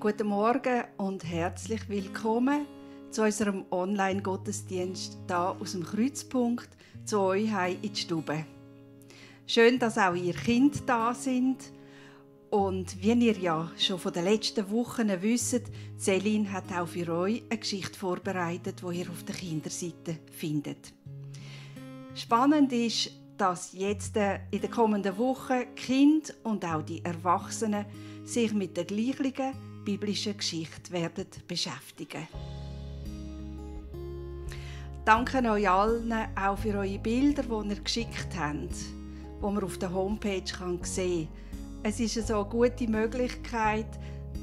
Guten Morgen und herzlich willkommen zu unserem Online-Gottesdienst hier aus dem Kreuzpunkt zu euch heim in die Stube. Schön, dass auch ihr Kinder da sind. Und wie ihr ja schon von den letzten Wochen wisst, Céline hat auch für euch eine Geschichte vorbereitet, die ihr auf der Kinderseite findet. Spannend ist, dass jetzt in den kommenden Wochen die Kinder und auch die Erwachsenen sich mit der gleichen biblischen Geschichte werden beschäftigen. Danke euch allen auch für eure Bilder, die ihr geschickt habt, die man auf der Homepage sehen kann. Es ist so eine gute Möglichkeit,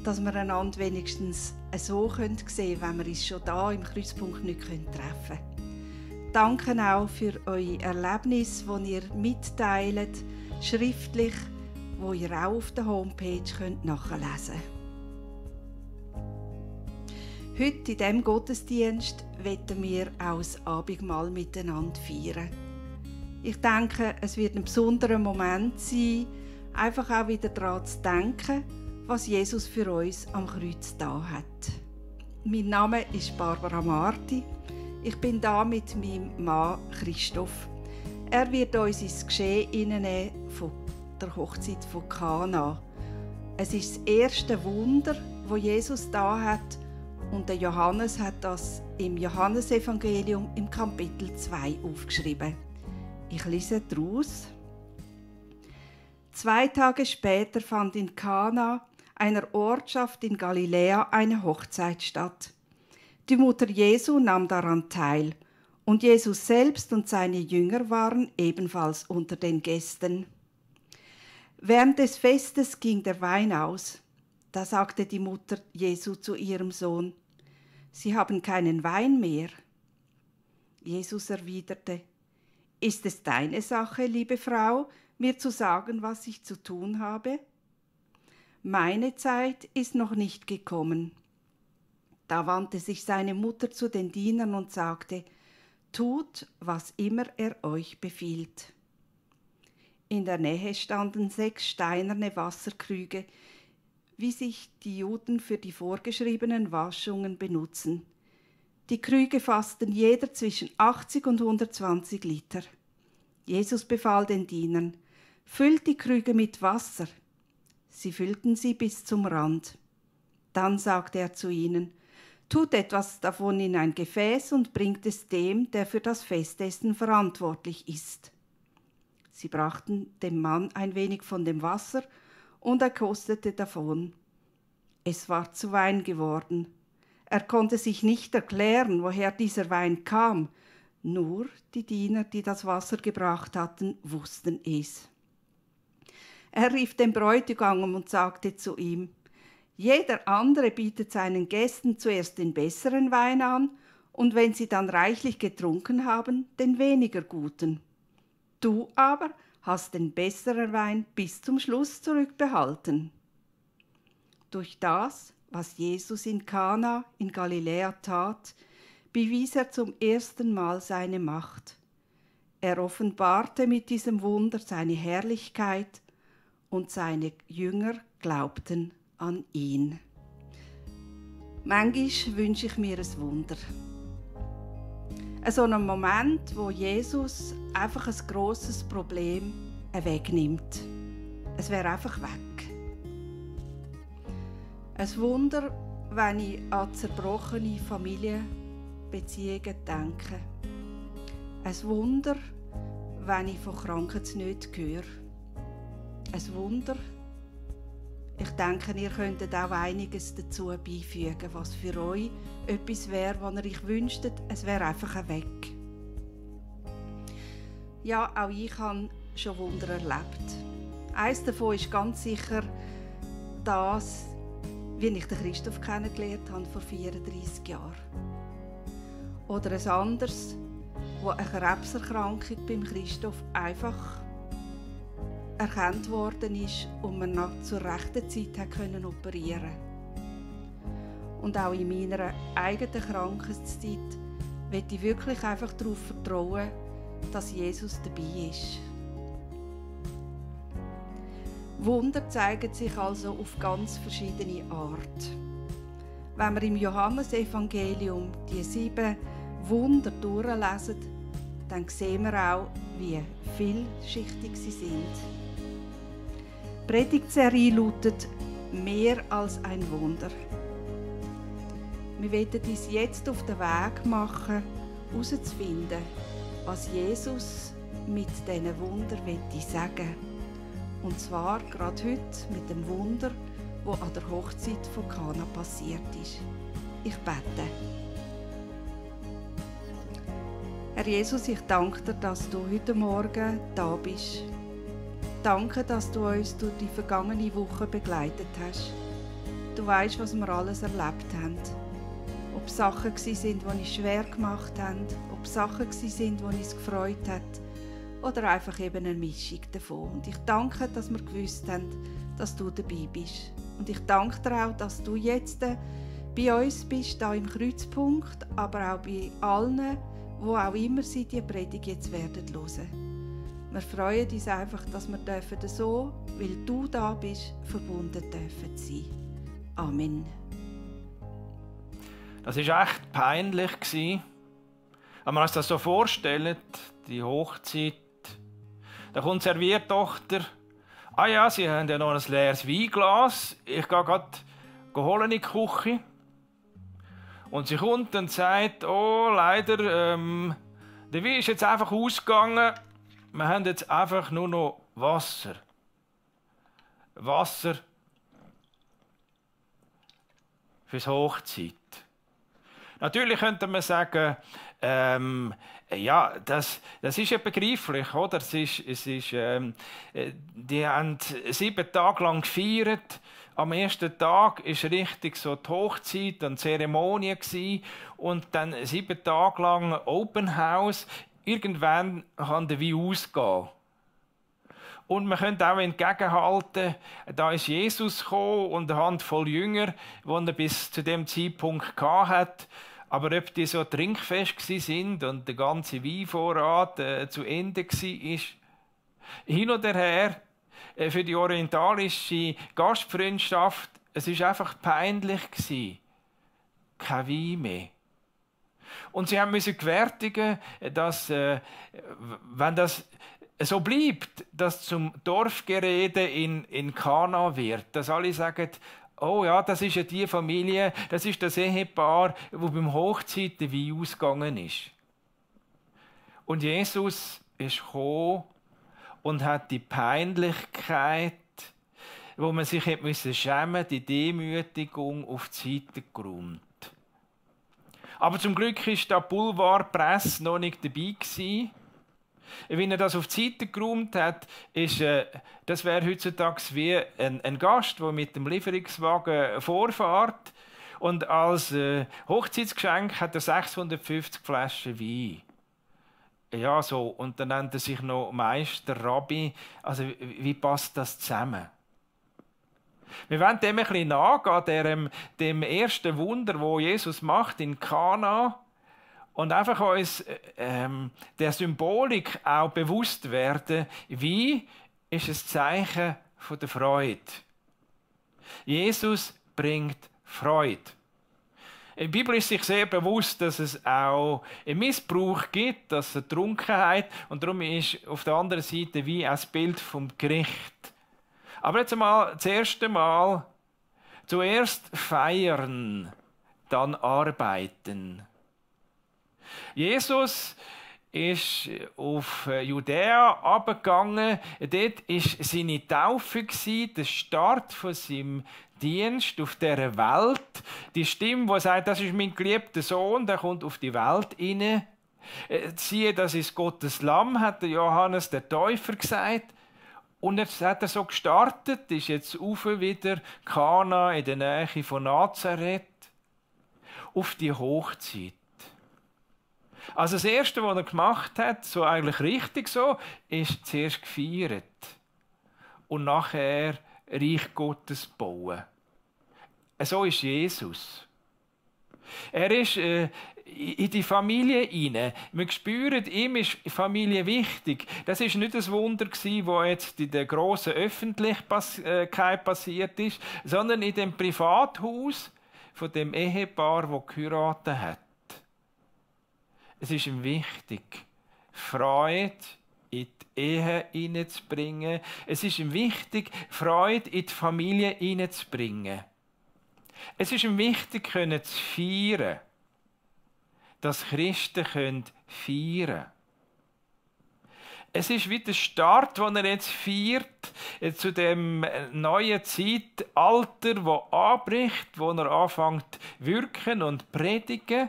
dass wir einander wenigstens so sehen können, wenn wir uns schon hier im Kreuzpunkt nicht treffen können. Danke auch für eure Erlebnisse, die ihr mitteilt, schriftlich, wo ihr auch auf der Homepage nachlesen könnt. Heute in diesem Gottesdienst wollen wir auch das Abendmahl miteinander feiern. Ich denke, es wird ein besonderer Moment sein, einfach auch wieder daran zu denken, was Jesus für uns am Kreuz da hat. Mein Name ist Barbara Marti. Ich bin da mit meinem Mann Christoph. Er wird uns ins Geschehen hineinnehmen von der Hochzeit von Kana. Es ist das erste Wunder, das Jesus da hat, und der Johannes hat das im Johannesevangelium im Kapitel 2 aufgeschrieben. Ich lese daraus. 2 Tage später fand in Kana, einer Ortschaft in Galiläa, eine Hochzeit statt. Die Mutter Jesu nahm daran teil, und Jesus selbst und seine Jünger waren ebenfalls unter den Gästen. Während des Festes ging der Wein aus. Da sagte die Mutter Jesu zu ihrem Sohn: Sie haben keinen Wein mehr. Jesus erwiderte: Ist es deine Sache, liebe Frau, mir zu sagen, was ich zu tun habe? Meine Zeit ist noch nicht gekommen. Da wandte sich seine Mutter zu den Dienern und sagte: Tut, was immer er euch befiehlt. In der Nähe standen 6 steinerne Wasserkrüge, wie sich die Juden für die vorgeschriebenen Waschungen benutzen. Die Krüge fassten jeder zwischen 80 und 120 Liter. Jesus befahl den Dienern: Füllt die Krüge mit Wasser. Sie füllten sie bis zum Rand. Dann sagte er zu ihnen: Tut etwas davon in ein Gefäß und bringt es dem, der für das Festessen verantwortlich ist. Sie brachten dem Mann ein wenig von dem Wasser, und er kostete davon. Es war zu Wein geworden. Er konnte sich nicht erklären, woher dieser Wein kam. Nur die Diener, die das Wasser gebracht hatten, wussten es. Er rief den Bräutigam und sagte zu ihm: Jeder andere bietet seinen Gästen zuerst den besseren Wein an, und wenn sie dann reichlich getrunken haben, den weniger guten. Du aber hast den besseren Wein bis zum Schluss zurückbehalten. Durch das, was Jesus in Kana in Galiläa tat, bewies er zum ersten Mal seine Macht. Er offenbarte mit diesem Wunder seine Herrlichkeit, und seine Jünger glaubten an ihn. Manchmal wünsche ich mir ein Wunder. So einen Moment, wo Jesus einfach ein grosses Problem wegnimmt. Es wäre einfach weg. Ein Wunder, wenn ich an zerbrochene Familienbeziehungen denke. Ein Wunder, wenn ich von Krankheitsnöten höre. Ein Wunder. Ich denke, ihr könntet auch einiges dazu beifügen, was für euch etwas wäre, was ihr euch wünschtet, es wäre einfach weg. Ja, auch ich habe schon Wunder erlebt. Eines davon ist ganz sicher das, wie ich den Christoph kennengelernt habe vor 34 Jahren. Oder ein anderes, wo eine Krebserkrankung beim Christoph einfach erkannt worden ist und man noch zur rechten Zeit operieren konnte. Und auch in meiner eigenen Krankheitszeit möchte ich wirklich einfach darauf vertrauen, dass Jesus dabei ist. Wunder zeigen sich also auf ganz verschiedene Art. wenn wir im Johannesevangelium die 7 Wunder durchlesen, dann sehen wir auch, wie vielschichtig sie sind. Die Predigtserie lautet «Mehr als ein Wunder». Wir wollen uns jetzt auf den Weg machen, herauszufinden, was Jesus mit diesen Wundern sagen will. Und zwar gerade heute mit dem Wunder, das an der Hochzeit von Kana passiert ist. Ich bete. Herr Jesus, ich danke dir, dass du heute Morgen da bist. Danke, dass du uns durch die vergangene Woche begleitet hast. Du weißt, was wir alles erlebt haben. Ob es Sachen waren, die uns schwer gemacht haben, ob es Sachen waren, die uns gefreut haben, oder einfach eben eine Mischung davon. Und ich danke, dass wir gewusst haben, dass du dabei bist. Und ich danke dir auch, dass du jetzt bei uns bist, hier im Kreuzpunkt, aber auch bei allen, wo auch immer sie die Predigt jetzt werden hören. Wir freuen uns einfach, dass wir so, weil du da bist, verbunden dürfen sein. Amen. Das war echt peinlich. Wenn wir uns das so vorstellen, die Hochzeit, da kommt die Serviertochter. Ah ja, sie haben ja noch ein leeres Weinglas. Ich gehe gerade holen in die Küche. Und sie kommt und sagt, oh, leider, der Wein ist jetzt einfach ausgegangen. Wir haben jetzt einfach nur noch Wasser. Wasser fürs Hochzeit. Natürlich könnte man sagen, ja, das ist ja begreiflich, oder? Die haben 7 Tage lang gefeiert. Am ersten Tag war richtig so die Hochzeit und die Zeremonie und dann 7 Tage lang Open House. Irgendwann kann der Wein ausgehen. Und man könnte auch entgegenhalten, da ist Jesus gekommen und eine Handvoll Jünger, die er bis zu dem Zeitpunkt hatte. Aber ob die so trinkfest sind und der ganze Weinvorrat zu Ende war, hin und her, für die orientalische Gastfreundschaft, es war einfach peinlich. Kein Wein mehr. Und sie mussten gewärtigen, dass, wenn das so bleibt, dass zum Dorfgerede in Kana wird, dass alle sagen, oh ja, das ist ja die Familie, das ist das Ehepaar, wo beim Hochzeit der Wein ausgegangen ist. Und Jesus ist gekommen und hat die Peinlichkeit, wo man sich hätte schämen musste, die Demütigung auf die Seite geräumt. Aber zum Glück war die Boulevardpresse noch nicht dabei gewesen. Wenn er das auf die Seite geräumt hat, das wäre heutzutage wie ein Gast, der mit dem Lieferungswagen vorfährt. Und als Hochzeitsgeschenk hat er 650 Flaschen Wein. Ja, so. Und dann nennt er sich noch Meister, Rabbi. Also, wie passt das zusammen? Wir wollen dem ein bisschen nachgehen, dem ersten Wunder, das Jesus macht in Kana. Und einfach uns der Symbolik auch bewusst werden, wie ist ein Zeichen von der Freude. Jesus bringt Freude. In der Bibel ist sich sehr bewusst, dass es auch einen Missbrauch gibt, dass es eine Trunkenheit, und darum ist auf der anderen Seite wie ein Bild vom Gericht. Aber jetzt einmal das erste Mal, zuerst feiern, dann arbeiten. Jesus ist auf Judäa abgegangen. Dort war seine Taufe, der Start von seinem Dienst auf dieser Welt. Die Stimme, die sagt, das ist mein geliebter Sohn, der kommt auf die Welt hinein. Siehe, das ist Gottes Lamm, hat der Johannes der Täufer gesagt. Und jetzt hat er so gestartet, ist jetzt wieder Kana in der Nähe von Nazareth auf die Hochzeit. Also das Erste, was er gemacht hat, so eigentlich richtig so, ist zuerst gefeiert und nachher Reich Gottes bauen. So ist Jesus. Er ist in die Familie hinein. Wir spüren, ihm ist Familie wichtig. Das ist nicht ein Wunder gewesen, das jetzt in der grossen Öffentlichkeit passiert ist, sondern in dem Privathaus von dem Ehepaar, das geheiratet hat. Es ist ihm wichtig, Freude in die Ehe hineinzubringen. Es ist ihm wichtig, Freude in die Familie hineinzubringen. Es ist ihm wichtig, zu feiern, dass Christen feiern können. Es ist wie der Start, den er jetzt feiert, zu dem neuen Zeitalter, das anbricht, wo er anfängt zu wirken und predigen.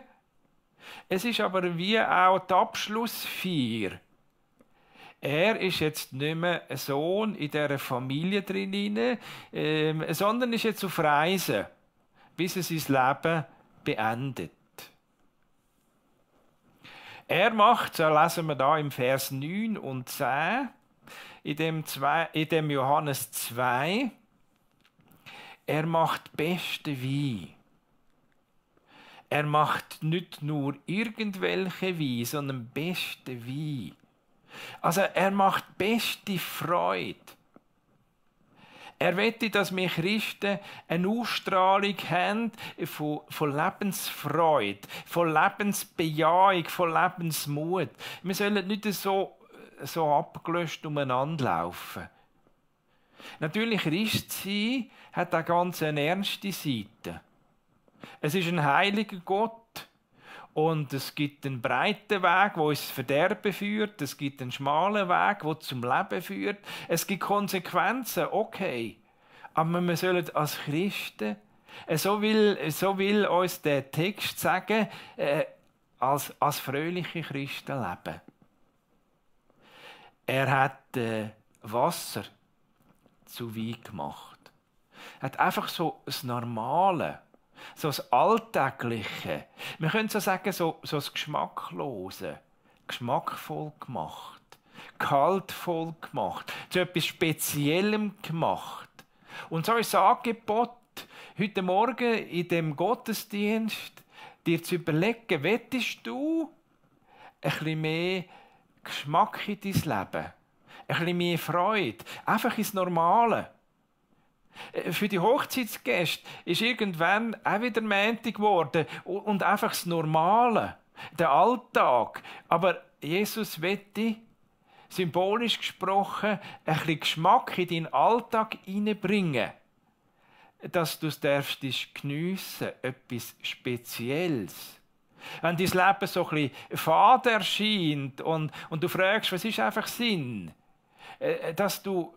Es ist aber wie auch die Abschlussfeier. Er ist jetzt nicht mehr ein Sohn in dieser Familie drin, sondern ist jetzt auf Reisen, bis er sein Leben beendet. Er macht, so lesen wir da im Vers 9 und 10, in dem Johannes 2, er macht beste Wein. Er macht nicht nur irgendwelche Wein, sondern beste Wein. Also er macht beste Freude. Er möchte, dass wir Christen eine Ausstrahlung haben von Lebensfreude, von Lebensbejahung, von Lebensmut. Wir sollen nicht so abgelöscht umeinander laufen. Natürlich, Christ sein hat eine ganz ernste Seite. Es ist ein heiliger Gott. Und es gibt einen breiten Weg, der ins Verderben führt. Es gibt einen schmalen Weg, der zum Leben führt. Es gibt Konsequenzen, okay. Aber wir sollen als Christen, so will uns der Text sagen, als fröhliche Christen leben. Er hat Wasser zu Wein gemacht. Er hat einfach so das Normale, so das Alltägliche, wir können so sagen, so das Geschmacklose, geschmackvoll gemacht, gehaltvoll gemacht, zu etwas Speziellem gemacht. Und so ist das Angebot, heute Morgen in dem Gottesdienst, dir zu überlegen, möchtest du ein bisschen mehr Geschmack in dein Leben, ein bisschen mehr Freude, einfach ins Normale. Für die Hochzeitsgäste ist irgendwann auch wieder Montag geworden und einfach das Normale, der Alltag. Aber Jesus wette, symbolisch gesprochen, ein bisschen Geschmack in deinen Alltag hineinbringen, dass du es darfst geniessen, etwas Spezielles. Wenn dein Leben so ein bisschen fad erscheint und du fragst, was ist einfach Sinn, dass du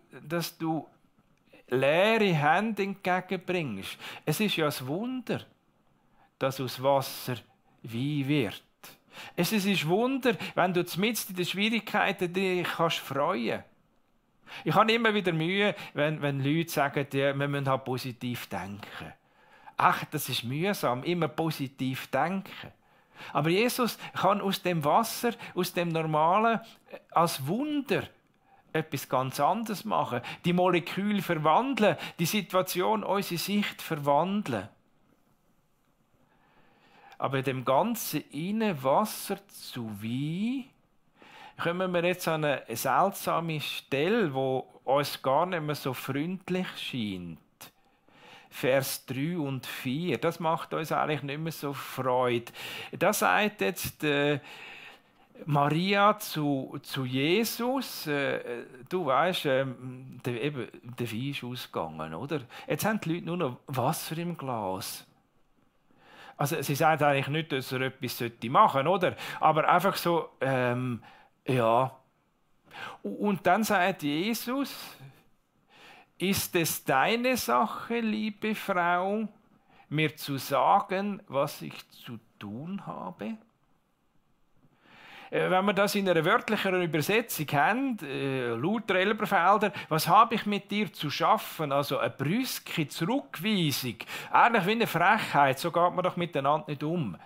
leere Hände entgegenbringst. Es ist ja ein Wunder, dass aus Wasser Wein wird. Es ist ein Wunder, wenn du mitten in den Schwierigkeiten dich freuen kannst. Ich habe immer wieder Mühe, wenn Leute sagen, ja, wir müssen halt positiv denken. Ach, das ist mühsam, immer positiv denken. Aber Jesus kann aus dem Wasser, aus dem Normalen, als Wunder etwas ganz anderes machen. Die Moleküle verwandeln, die Situation, unsere Sicht verwandeln. Aber in dem Ganzen rein Wasser zu Wein, kommen wir jetzt an eine seltsame Stelle, wo uns gar nicht mehr so freundlich scheint. Vers 3 und 4, das macht uns eigentlich nicht mehr so Freude. Da sagt jetzt Maria zu Jesus, du weisst, der Wein ist ausgegangen, oder? Jetzt haben die Leute nur noch Wasser im Glas. Also sie sagt eigentlich nicht, dass er etwas machen sollte, oder? Aber einfach so, ja. Und dann sagt Jesus, ist es deine Sache, liebe Frau, mir zu sagen, was ich zu tun habe? Wenn wir das in einer wörtlicheren Übersetzung haben, laut Elberfelder, was habe ich mit dir zu schaffen? Also eine brüske Zurückweisung, eigentlich wie eine Frechheit, so geht man doch miteinander nicht um.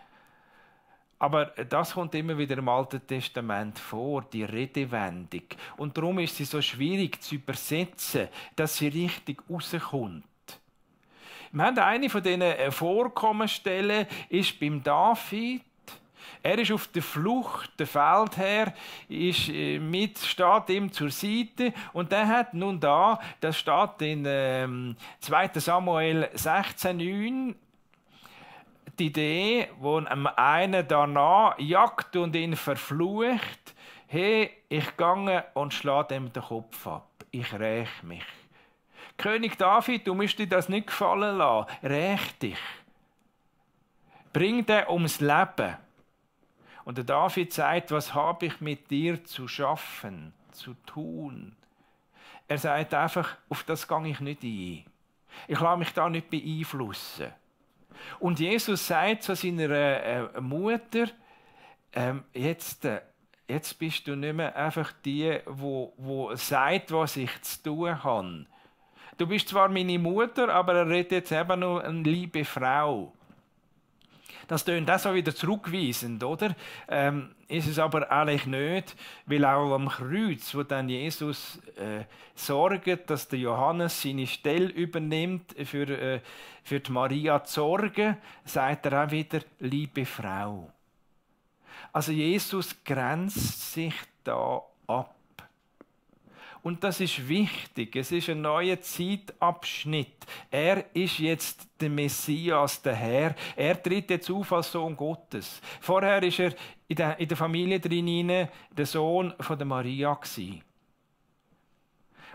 Aber das kommt immer wieder im Alten Testament vor, die Redewendung. Und darum ist sie so schwierig zu übersetzen, dass sie richtig rauskommt. Wir haben eine von diesen Vorkommensstellen ist beim David. Er ist auf der Flucht, der Feldherr steht ihm zur Seite und der hat nun das steht in 2. Samuel 16,9, die Idee, wo einem einen danach jagt und ihn verflucht, hey, ich gehe und schlage ihm den Kopf ab. Ich räche mich. König David, du musst dir das nicht gefallen lassen. Räch dich. Bring den ums Leben. Und der David sagt, was habe ich mit dir zu schaffen, zu tun? Er sagt einfach, auf das gehe ich nicht ein. Ich lasse mich da nicht beeinflussen. Und Jesus sagt zu seiner Mutter, jetzt bist du nicht mehr einfach die, wo sagt, was ich zu tun habe. Du bist zwar meine Mutter, aber er redet jetzt eben nur eine liebe Frau. Das tönt auch so wieder zurückweisend, oder? Ist es aber eigentlich nicht, weil auch am Kreuz, wo dann Jesus sorgt, dass der Johannes seine Stelle übernimmt, für die Maria zu sorgen, sagt er auch wieder, liebe Frau. Also Jesus grenzt sich da ab. Und das ist wichtig. Es ist ein neuer Zeitabschnitt. Er ist jetzt der Messias, der Herr. Er tritt jetzt auf als Sohn Gottes. Vorher war er in der Familie drin der Sohn von der Maria gewesen.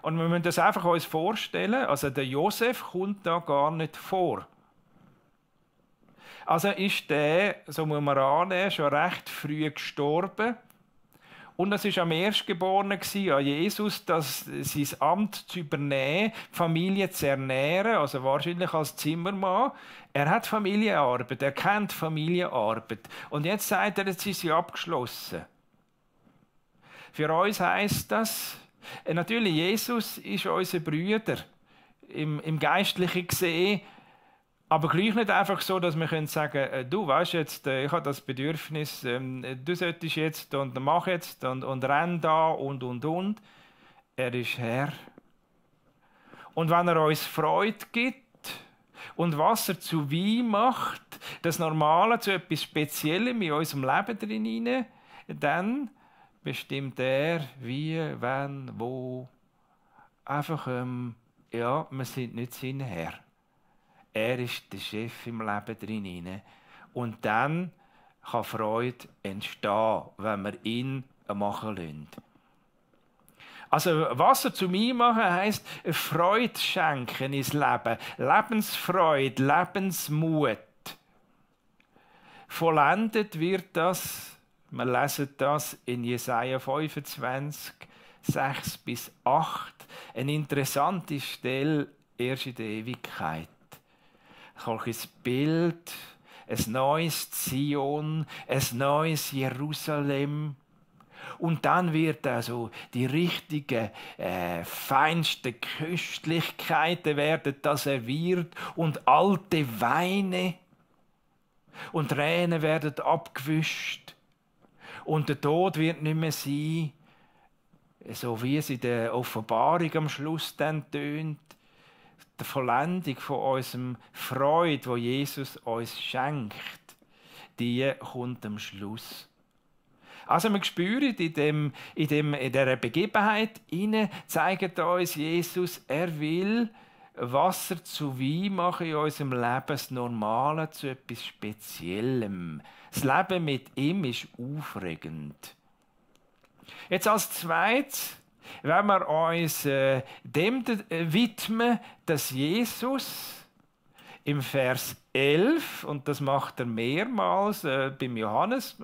Und wir müssen das einfach uns vorstellen. Also der Josef kommt da gar nicht vor. Also ist der, so muss man annehmen, schon recht früh gestorben. Und es war am Erstgeborenen, an Jesus, sein Amt zu übernehmen, die Familie zu ernähren, also wahrscheinlich als Zimmermann. Er hat Familienarbeit, er kennt Familienarbeit. Und jetzt sagt er, jetzt ist sie abgeschlossen. Für uns heisst das, natürlich, Jesus ist unser Bruder, im Geistlichen gesehen, aber gleich nicht einfach so, dass wir sagen können, du weißt jetzt, ich habe das Bedürfnis, du solltest jetzt und mach jetzt und renn da und. Er ist Herr. Und wenn er uns Freude gibt und Wasser zu Wein macht, das Normale zu etwas Speziellem in unserem Leben drin, dann bestimmt er, wie, wann, wo. Einfach, wir sind nicht sein Herr. Er ist der Chef im Leben drin. Und dann kann Freude entstehen, wenn wir ihn machen lassen. Also Wasser zu mir machen heisst Freude schenken ins Leben. Lebensfreude, Lebensmut. Vollendet wird das, wir lesen das in Jesaja 25, 6-8. Eine interessante Stelle erst in der Ewigkeit. Solches Bild, ein neues Zion, ein neues Jerusalem. Und dann wird also die richtigen, feinsten Köstlichkeiten werden da serviert und alte Weine und Tränen werden abgewischt. Und der Tod wird nicht mehr sein, so wie es in der Offenbarung am Schluss dann tönt. Die Vollendung von unserem Freude, wo Jesus uns schenkt, die kommt am Schluss. Also wir spüren in dieser Begebenheit zeigt uns Jesus, er will Wasser zu Wein machen in unserem Leben, das Normale zu etwas Speziellem. Das Leben mit ihm ist aufregend. Jetzt als Zweites, wenn wir uns dem widmen, dass Jesus im Vers 11, und das macht er mehrmals beim Johannes,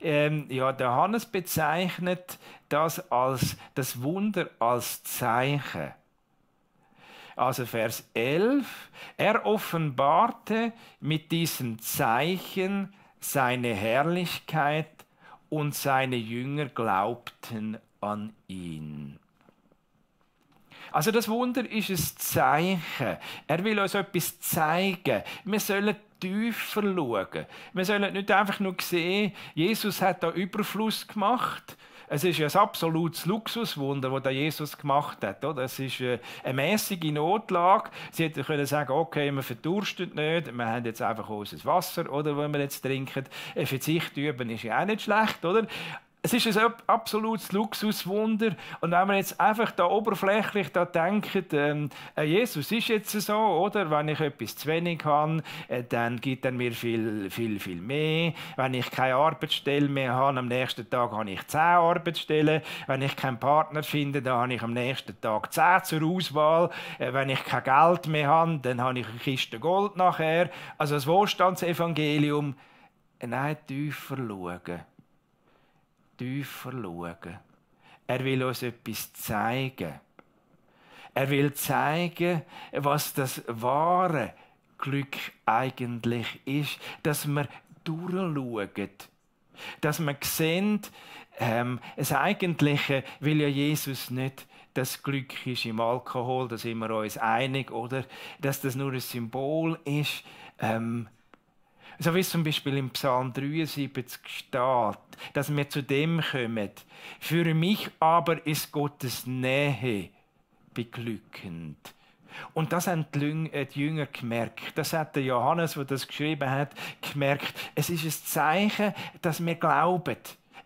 der Johannes bezeichnet das als das Wunder als Zeichen. Also Vers 11, er offenbarte mit diesem Zeichen seine Herrlichkeit und seine Jünger glaubten an ihn. Also das Wunder ist ein Zeichen. Er will uns etwas zeigen. Wir sollen tiefer schauen. Wir sollen nicht einfach nur sehen, Jesus hat da Überfluss gemacht. Es ist ein absolutes Luxuswunder, das Jesus gemacht hat. Oder? Es ist eine mäßige Notlage. Sie hätten können sagen, okay, wir verdurstet nicht, wir haben jetzt einfach unser Wasser, oder, das wir jetzt trinken. Verzicht üben ist ja auch nicht schlecht, oder? Es ist ein absolutes Luxuswunder. Und wenn wir jetzt einfach da oberflächlich da denken, Jesus ist jetzt so, oder? Wenn ich etwas zu wenig habe, dann gibt er mir viel, viel, viel mehr. Wenn ich keine Arbeitsstelle mehr habe, am nächsten Tag habe ich 10 Arbeitsstellen. Wenn ich keinen Partner finde, dann habe ich am nächsten Tag 10 zur Auswahl. Wenn ich kein Geld mehr habe, dann habe ich eine Kiste Gold nachher. Also das Wohlstandsevangelium. Nein, tiefer schauen. Tiefer schauen. Er will uns etwas zeigen. Er will zeigen, was das wahre Glück eigentlich ist. Dass wir durchschauen. Dass wir sehen, das Eigentliche will ja Jesus nicht, das Glück ist im Alkohol, da sind wir uns einig, oder? Dass das nur ein Symbol ist. So wie es zum Beispiel im Psalm 73 steht, dass wir zu dem kommen. Für mich aber ist Gottes Nähe beglückend. Und das haben die Jünger gemerkt. Das hat der Johannes, der das geschrieben hat, gemerkt. Es ist ein Zeichen, dass wir glauben,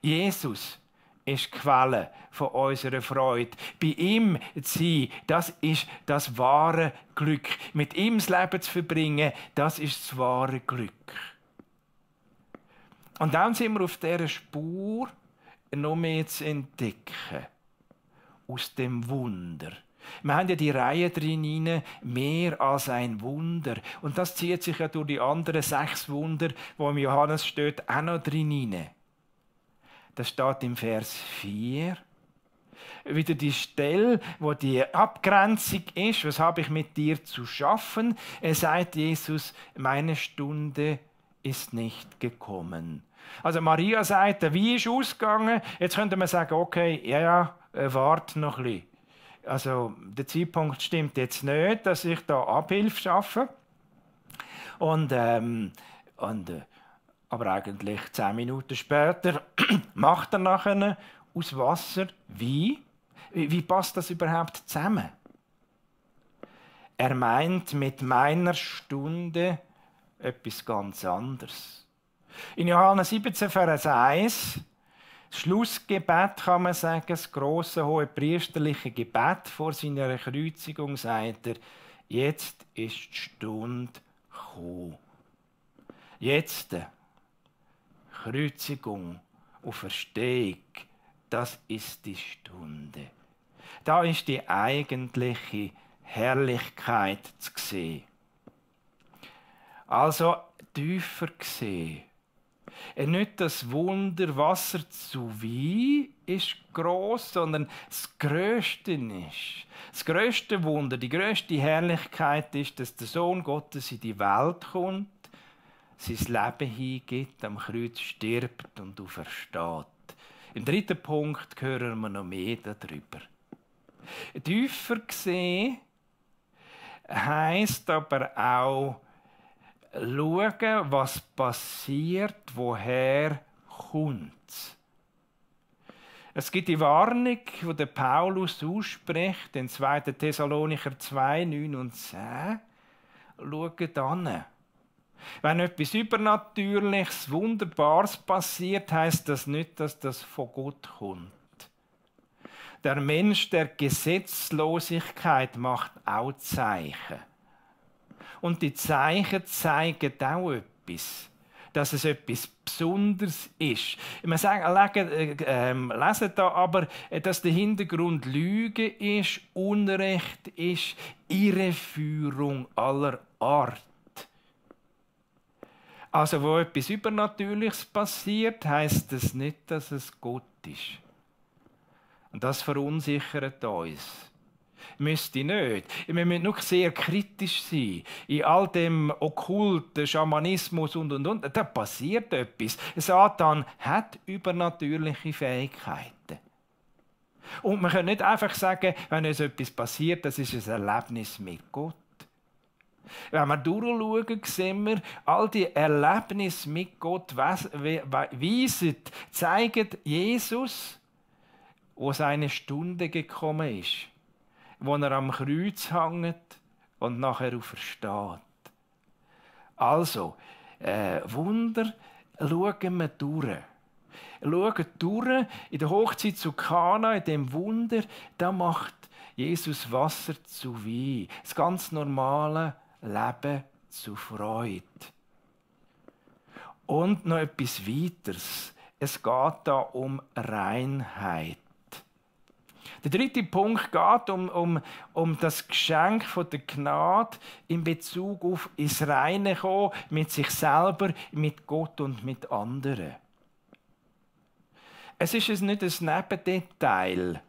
Jesus ist die Quelle von unserer Freude. Bei ihm zu sein, das ist das wahre Glück. Mit ihm das Leben zu verbringen, das ist das wahre Glück. Und dann sind wir auf dieser Spur, noch mehr zu entdecken. Aus dem Wunder. Wir haben ja die Reihe drin, mehr als ein Wunder. Und das zieht sich ja durch die anderen 6 Wunder, die im Johannes steht, auch noch drin. Das steht im Vers 4. Wieder die Stelle, wo die Abgrenzung ist. Was habe ich mit dir zu schaffen? Er sagt Jesus, meine Stunde ist nicht gekommen. Also Maria sagt, wie ist ausgegangen? Jetzt könnte man sagen, okay, warte noch ein bisschen. Also der Zeitpunkt stimmt jetzt nicht, dass ich da Abhilfe schaffe. Aber eigentlich 10 Minuten später macht er nachher aus Wasser Wein. Wie passt das überhaupt zusammen? Er meint mit meiner Stunde etwas ganz anderes. In Johannes 17, Vers 1, das Schlussgebet, kann man sagen, das grosse, hohe priesterliche Gebet vor seiner Kreuzigung, sagt er, jetzt ist die Stunde gekommen. Jetzt, Kreuzigung und Verstehung, das ist die Stunde. Da ist die eigentliche Herrlichkeit zu sehen. Also tiefer gesehen. Nicht das Wunder Wasser zu Wein ist gross, sondern das Größte ist. Das grösste Wunder, die grösste Herrlichkeit ist, dass der Sohn Gottes in die Welt kommt, sein Leben hingibt, am Kreuz stirbt und aufersteht. Im 3. Punkt hören wir noch mehr darüber. Tiefer gesehen heisst aber auch, schauen, was passiert, woher kommt. Es gibt die Warnung, die der Paulus ausspricht, in 2. Thessalonicher 2, 9 und 10. Schaut an. Wenn etwas Übernatürliches, Wunderbares passiert, heisst das nicht, dass das von Gott kommt. Der Mensch der Gesetzlosigkeit macht auch Zeichen. Und die Zeichen zeigen auch etwas, dass es etwas Besonderes ist. Wir lesen da aber, dass der Hintergrund Lüge ist, Unrecht ist, Irreführung aller Art. Also, wo etwas Übernatürliches passiert, heisst das nicht, dass es Gott ist. Und das verunsichert uns. Müsste nicht. Wir müssen nur sehr kritisch sein. In all dem okkulten Schamanismus und. Da passiert etwas. Satan hat übernatürliche Fähigkeiten. Und man kann nicht einfach sagen, wenn uns etwas passiert, das ist ein Erlebnis mit Gott. Wenn wir durchschauen, sehen wir, all die Erlebnisse mit Gott zeigen Jesus, wo seine Stunde gekommen ist, wo er am Kreuz hängt und nachher aufersteht. Also, Wunder schauen wir durch. Schaut durch, in der Hochzeit zu Kana, in dem Wunder, da macht Jesus Wasser zu Wein. Das ganz normale Leben zu Freude. Und noch etwas weiteres. Es geht da um Reinheit. Der dritte Punkt geht um das Geschenk von der Gnade in Bezug auf ins Reine kommen, mit sich selber, mit Gott und mit anderen. Es ist nicht ein Nebendetail,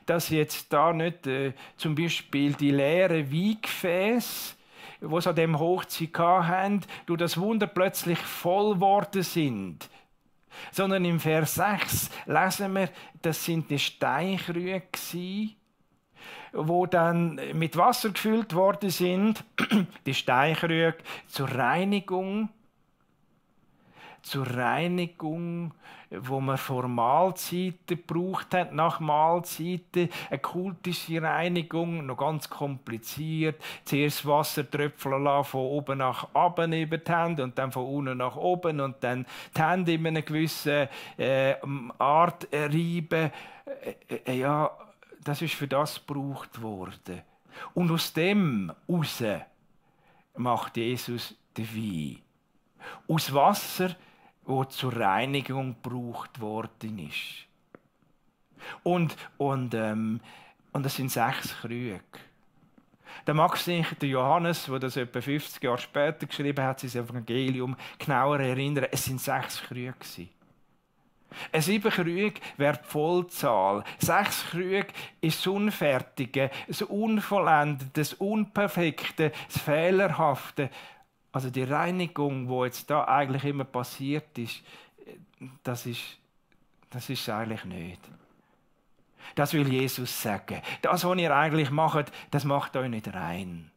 dass jetzt da nicht zum Beispiel die leeren Weingefäße, die sie an diesem Hochzeit hatten, durch das Wunder plötzlich voll geworden sind. Sondern im Vers 6 lesen wir, das sind die Steinkrüge, die dann mit Wasser gefüllt worden sind. Die Steinkrüge zur Reinigung, wo man vor Mahlzeiten gebraucht hat, nach Mahlzeiten. Eine kultische Reinigung, noch ganz kompliziert. Zuerst Wasser tröpfeln lassen, von oben nach unten über die Hände und dann von unten nach oben und dann die Hände in einer gewissen Art reiben. Ja, das ist für das gebraucht worden. Und aus dem heraus macht Jesus den Wein. Aus Wasser, wo zur Reinigung gebraucht worden ist. Und das sind 6 Krüge. Da mag sich der Johannes, der das etwa 50 Jahre später geschrieben hat, sein Evangelium genauer erinnern. Es sind 6 Krüge. Ein 7 Krüge wäre die Vollzahl. 6 Krüge ist das Unfertige, das Unvollendete, das Unperfekte, das Fehlerhafte. Also die Reinigung, die jetzt da eigentlich immer passiert ist, das ist eigentlich nicht. Das will Jesus sagen. Das, was ihr eigentlich macht, das macht euch nicht rein.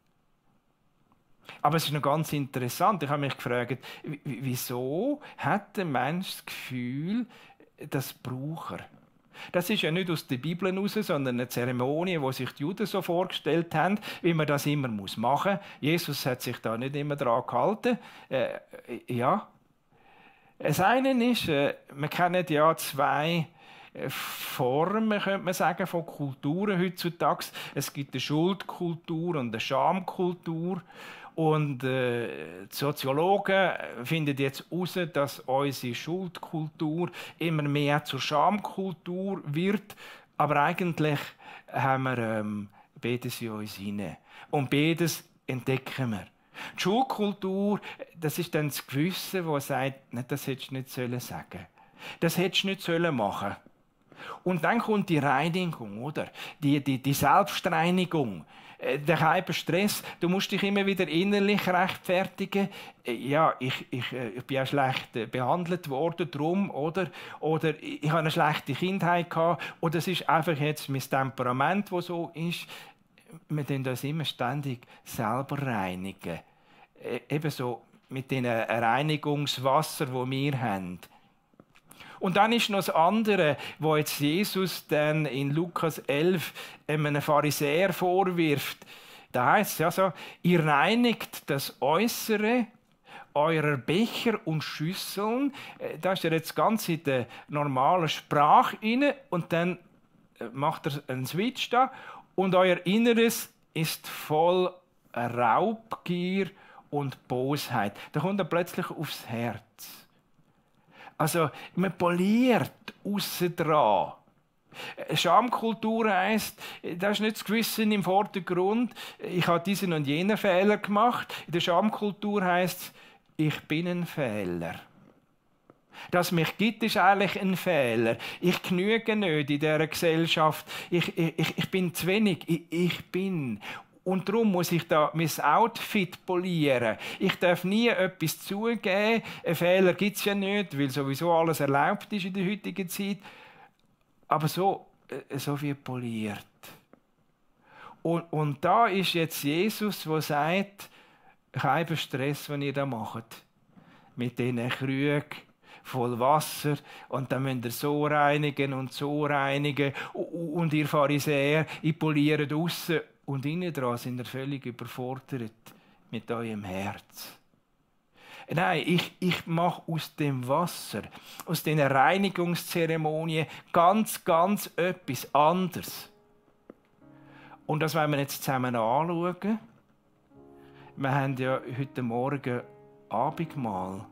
Aber es ist noch ganz interessant. Ich habe mich gefragt, wieso hat der Mensch das Gefühl, das braucht er? Das ist ja nicht aus der Bibel heraus, sondern eine Zeremonie, die sich die Juden so vorgestellt haben, wie man das immer machen muss. Jesus hat sich da nicht immer daran gehalten. Ja. Das eine ist, wir kennen ja 2 Formen, könnte man sagen, von Kulturen heutzutage. Es gibt eine Schuldkultur und eine Schamkultur. Und die Soziologen finden jetzt heraus, dass unsere Schuldkultur immer mehr zur Schamkultur wird. Aber eigentlich haben wir beides in uns hinein. Und beides entdecken wir. Die Schuldkultur, das ist dann das Gewissen, das sagt, das hättest du nicht sagen sollen. Das hättest du nicht machen sollen. Und dann kommt die Reinigung, oder? Die Selbstreinigung. Der halbe Stress, du musst dich immer wieder innerlich rechtfertigen. Ja, ich bin ja schlecht behandelt worden, drum, oder ich habe eine schlechte Kindheit gehabt, oder es ist einfach jetzt mein Temperament, das so ist. Wir tun uns immer ständig selber reinigen. Ebenso mit den Reinigungswasser, das wir haben. Und dann ist noch das andere, wo jetzt Jesus dann in Lukas 11 einem Pharisäer vorwirft. Da heißt es ja so, ihr reinigt das Äußere eurer Becher und Schüsseln. Da ist er jetzt ganz in der normalen Sprache inne und dann macht er einen Switch da und euer Inneres ist voll Raubgier und Bosheit. Da kommt er plötzlich aufs Herz. Also, man poliert aussen dran. Schamkultur heisst, da ist nicht das Gewissen im Vordergrund, ich habe diesen und jenen Fehler gemacht. In der Schamkultur heisst es, ich bin ein Fehler. Dass es mich gibt, ist eigentlich ein Fehler. Ich genüge nicht in dieser Gesellschaft. Ich bin zu wenig. Ich bin. Und darum muss ich da mein Outfit polieren. Ich darf nie etwas zugeben. Einen Fehler gibt es ja nicht, weil sowieso alles erlaubt ist in der heutigen Zeit. Aber so wie poliert. Und da ist jetzt Jesus, der sagt, kein Stress, wenn ihr das macht. Mit diesen Krügen voll Wasser und dann müsst ihr so reinigen und so reinigen. Und ihr Pharisäer, ihr poliert aussen. Und innen dran sind ihr völlig überfordert mit eurem Herz. Nein, ich mache aus dem Wasser, aus den Reinigungszeremonien ganz etwas anderes. Und das wollen wir jetzt zusammen anschauen. Wir haben ja heute Morgen Abendmahl.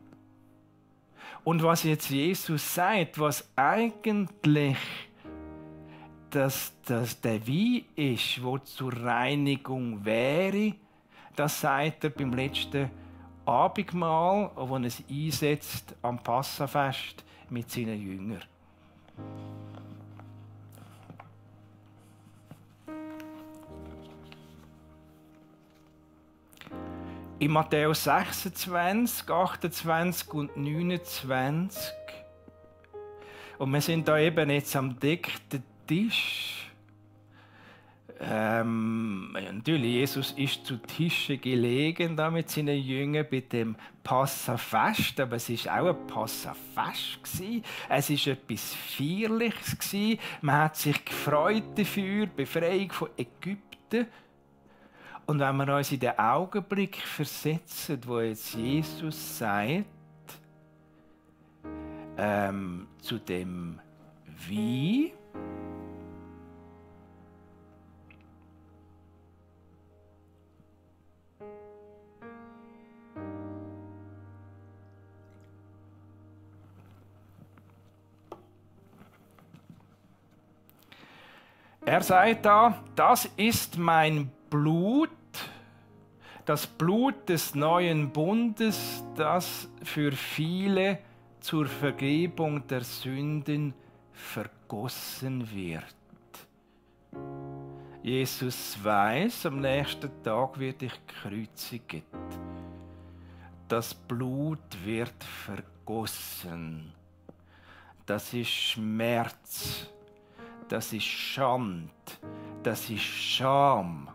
Und was jetzt Jesus sagt, was eigentlich dass der Wein ist, der zur Reinigung wäre, das sagt er beim letzten Abendmahl, wo er es einsetzt am Passafest mit seinen Jüngern. In Matthäus 26, 28 und 29. Und wir sind da eben jetzt am deckten Tisch. Natürlich, Jesus ist zu Tische gelegen da mit seinen Jüngern bei dem Passafest, aber es ist auch ein Passafest gewesen. Es ist etwas Feierliches gewesen. Man hat sich gefreut dafür, Befreiung von Ägypten. Und wenn wir uns in den Augenblick versetzen, wo jetzt Jesus sagt, zu dem Wein, er sagt da, das ist mein Blut, das Blut des neuen Bundes, das für viele zur Vergebung der Sünden vergossen wird. Jesus weiß, am nächsten Tag werde ich gekreuzigt. Das Blut wird vergossen. Das ist Schmerz. Das ist Schande. Das ist Scham.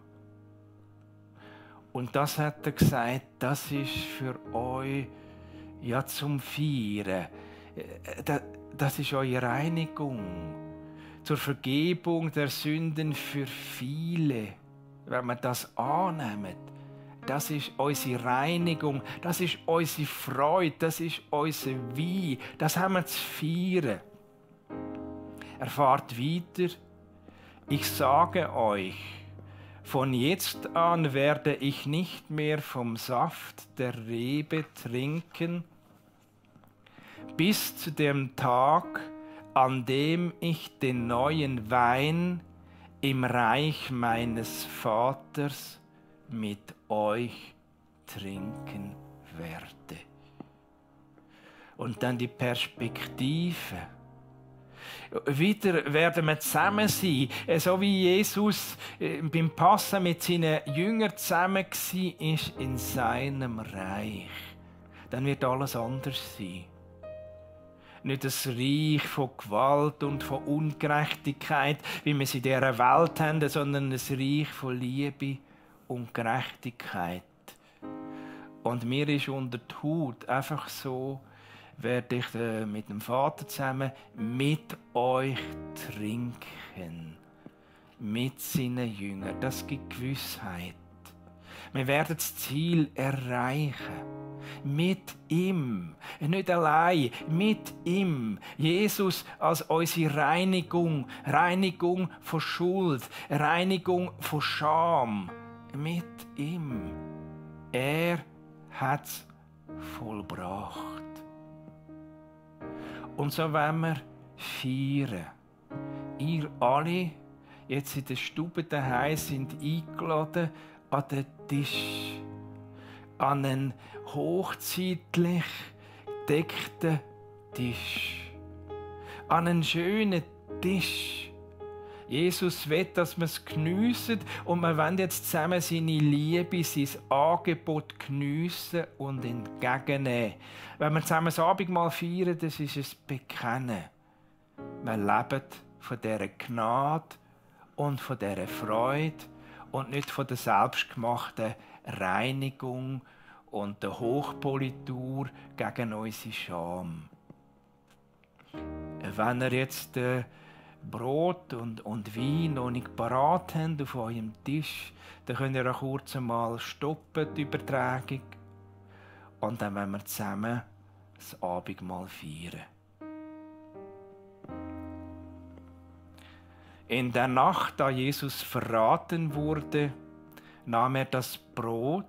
Und das hat er gesagt, das ist für euch ja zum Feiern. Das ist eure Reinigung. Zur Vergebung der Sünden für viele. Wenn wir das annehmen, das ist unsere Reinigung, das ist unsere Freude, das ist unser Wein. Das haben wir zu feiern. Er fährt weiter. Ich sage euch, von jetzt an werde ich nicht mehr vom Saft der Rebe trinken, bis zu dem Tag, an dem ich den neuen Wein im Reich meines Vaters mit euch trinken werde. Und dann die Perspektive. Wieder werden wir zusammen sein, so wie Jesus beim Passen mit seinen Jüngern zusammen war in seinem Reich. Dann wird alles anders sein. Nicht das Reich von Gewalt und von Ungerechtigkeit, wie wir es in dieser Welt haben, sondern ein Reich von Liebe und Gerechtigkeit. Und mir ist unter die Haut einfach so, werde ich mit dem Vater zusammen mit euch trinken. Mit seinen Jüngern. Das gibt Gewissheit. Wir werden das Ziel erreichen. Mit ihm. Nicht allein. Mit ihm. Jesus als unsere Reinigung. Reinigung von Schuld. Reinigung von Scham. Mit ihm. Er hat es vollbracht. Und so wollen wir feiern. Ihr alle, jetzt in der Stube daheim, sind eingeladen an den Tisch. An einen hochzeitlich gedeckten Tisch. An einen schönen Tisch. Jesus will, dass wir es geniessen und wir wollen jetzt zusammen seine Liebe, sein Angebot geniessen und entgegennehmen. Wenn wir zusammen das Abendmahl feiern, das ist ein Bekennen. Wir leben von dieser Gnade und von dieser Freude und nicht von der selbstgemachten Reinigung und der Hochpolitur gegen unsere Scham. Wenn ihr jetzt Brot und Wein noch nicht parat habt auf eurem Tisch, dann könnt ihr auch kurz einmal stoppen, die Übertragung. und dann wollen wir zusammen das Abendmahl feiern. In der Nacht, da Jesus verraten wurde, nahm er das Brot,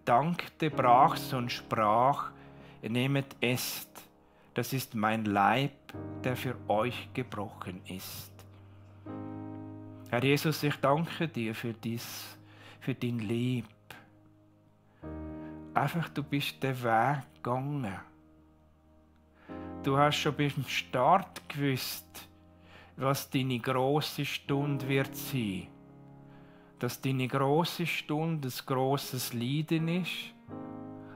dankte, brach's und sprach: Nehmet, esst, das ist mein Leib, der für euch gebrochen ist. Herr Jesus, ich danke dir für dein Lieb. Einfach, du bist den Weg gegangen. Du hast schon beim Start gewusst, was deine grosse Stunde wird sein. Dass deine grosse Stunde ein grosses Leiden ist,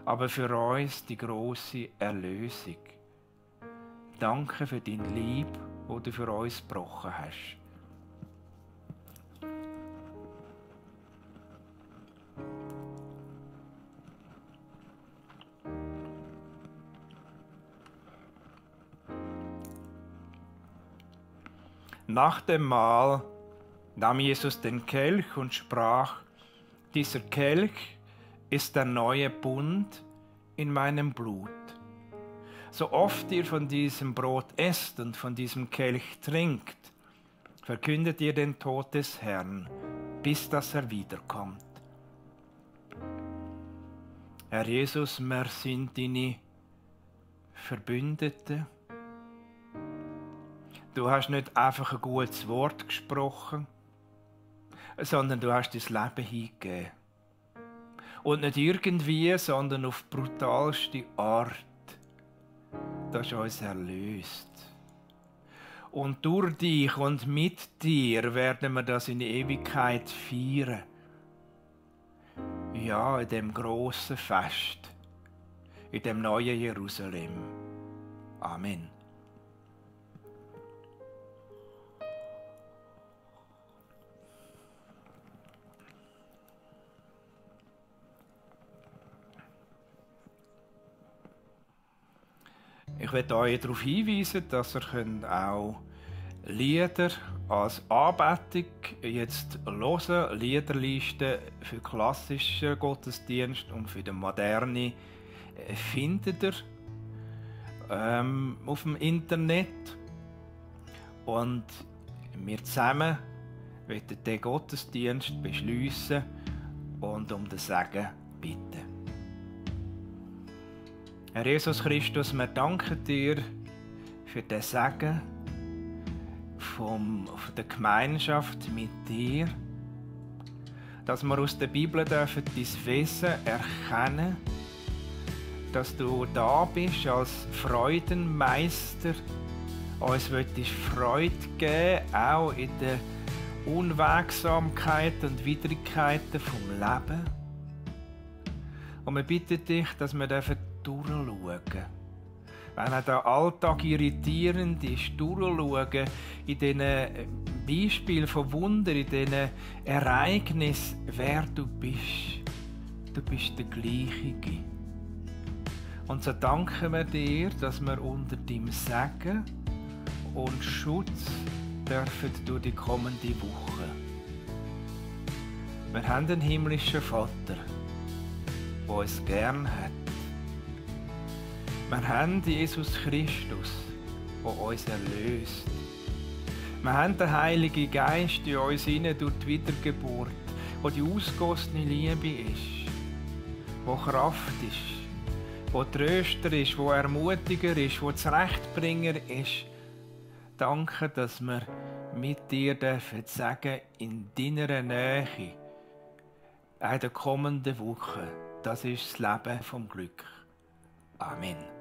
aber für uns die grosse Erlösung. Danke für dein Lieb, das du für uns gebrochen hast. Nach dem Mahl nahm Jesus den Kelch und sprach: Dieser Kelch ist der neue Bund in meinem Blut. So oft ihr von diesem Brot esst und von diesem Kelch trinkt, verkündet ihr den Tod des Herrn, bis dass er wiederkommt. Herr Jesus, wir sind deine Verbündeten. Du hast nicht einfach ein gutes Wort gesprochen, sondern du hast dein Leben hingegeben. Und nicht irgendwie, sondern auf die brutalste Art. Du hast uns erlöst. Und durch dich und mit dir werden wir das in Ewigkeit feiern. Ja, in dem grossen Fest, in dem neuen Jerusalem. Amen. Ich möchte euch darauf hinweisen, dass ihr auch Lieder als Anbetung jetzt hören, Liederlisten für klassischen Gottesdienst und für den modernen findet ihr auf dem Internet. Und wir zusammen wollen den Gottesdienst beschliessen und um den Segen bitten. Herr Jesus Christus, wir danken dir für den Segen von der Gemeinschaft mit dir, dass wir aus der Bibel dein Wesen erkennen, dass du da bist als Freudenmeister, uns möchtest Freude geben, auch in der Unwegsamkeit und Widrigkeiten vom Leben. Und wir bitten dich, dass wir durchschauen. Wenn der Alltag irritierend ist, durchschauen in diesen Beispielen von Wunder, in diesen Ereignissen, wer du bist. Du bist der Gleiche. Und so danken wir dir, dass wir unter deinem Segen und Schutz dürfen durch die kommende Woche. Wir haben einen himmlischen Vater, der uns gern hat. Wir haben Jesus Christus, der uns erlöst. Wir haben den Heiligen Geist in uns hinein durch die Wiedergeburt, wo die ausgossene Liebe ist, wo Kraft ist, wo Tröster ist, wo Ermutiger ist, wo Zurechtbringer ist. Danke, dass wir mit dir dürfen sagen, in deiner Nähe, in der kommenden Woche. Das ist das Leben vom Glück. Amen.